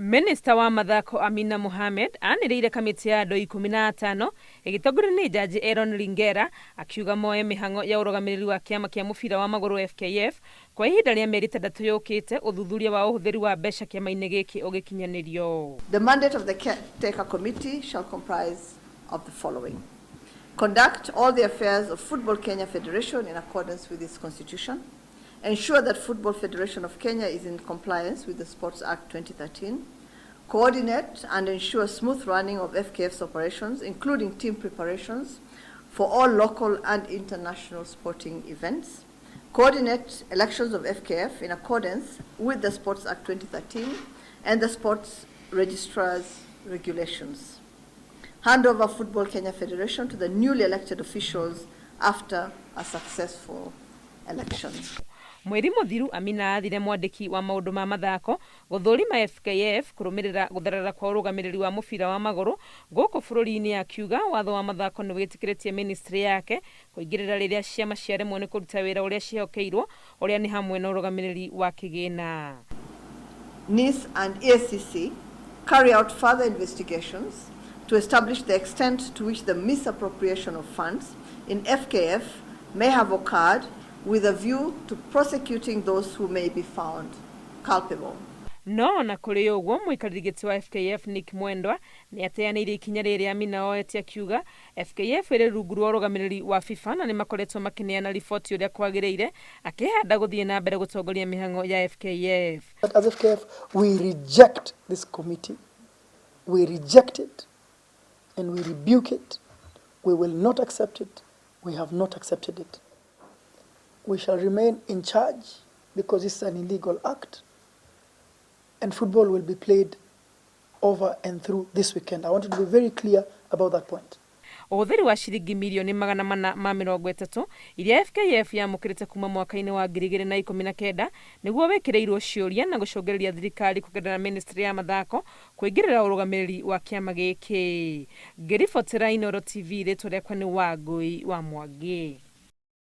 Minista wa mathako Amina Mohamed anĩrĩire kamĩtĩ ya andũ 15 ĩgĩtongorio nĩ Jaji Aaron Ringera akiuga moe mĩhang'o ya ũrũgamĩrĩri wa kĩama kĩa mũbira wa magũrũ FKF kwa ihinda rĩa mĩeri 6 yũkĩte ũthuthuria wa ũhũthĩri wa mbeca kĩama-inĩ gĩkĩ ũgĩkinyanĩrio. The mandate of the caretaker committee shall comprise of the following: Conduct all the affairs of Football Kenya Federation in accordance with its constitution. Ensure that Football Federation of Kenya is in compliance with the Sports Act 2013. Coordinate and ensure smooth running of FKF's operations, including team preparations for all local and international sporting events. Coordinate elections of FKF in accordance with the Sports Act 2013 and the Sports Registrar's regulations. Hand over Football Kenya Federation to the newly elected officials after a successful election. Mweri mũthiru Amina athire mwandĩki wa maũndũ ma mathako gũthũrima FKF kũrũmĩrĩra gũtherera kwa ũrũgamĩrĩri wa mũbira wa magũrũ gũkũ bũrũri-inĩ, akiuga watho wa mathako nĩ wĩtĩkĩrĩtie ministry yake kũingĩrĩra rĩrĩa ciama ciaremwo nĩ kũruta wĩra ũrĩa ciĩhokeirwo, ũrĩa nĩ hamwe na ũrũgamĩrĩri wa kĩgĩna. NIS and EACC carry out further investigations to establish the extent to which the misappropriation of funds in FKF may have occurred, with a view to prosecuting those who may be found culpable. No ona kũrĩ ũguo, mũikarĩri gĩtĩ wa FKF Nick Mwendwa nĩ ateanĩirie ikinya rĩrĩa Amina oete, akiuga FKF ĩrĩ rungu rwa ũrũgamĩrĩri wa FIFA na nĩ makoretwo makĩneana riboti ũrĩa kwagĩrĩire, akĩhanda gũthiĩ na mbere gũtongoria mĩhang'o ya FKF. But as FKF, we reject this committee. We reject it and we rebuke it. We will not accept it. We have not accepted it. We shall remain in charge because this is an illegal act, and football will be played over and through this weekend. I want to be very clear about that point. Ũhũthĩri wa ciringi mirioni 430 iria FKF yamũkĩrĩte kuma mwaka-inĩ wa 2019 nĩguo wĩkĩrĩirwo ciũria na gũcũngĩrĩria thirikari kũgerera ministry ya mathako kũingĩrĩra ũrũgamĩrĩri wa kĩama gĩkĩ. Ngĩribotera Inooro TV, rĩtwa rĩakwa nĩ Wangũi wa Mwangi.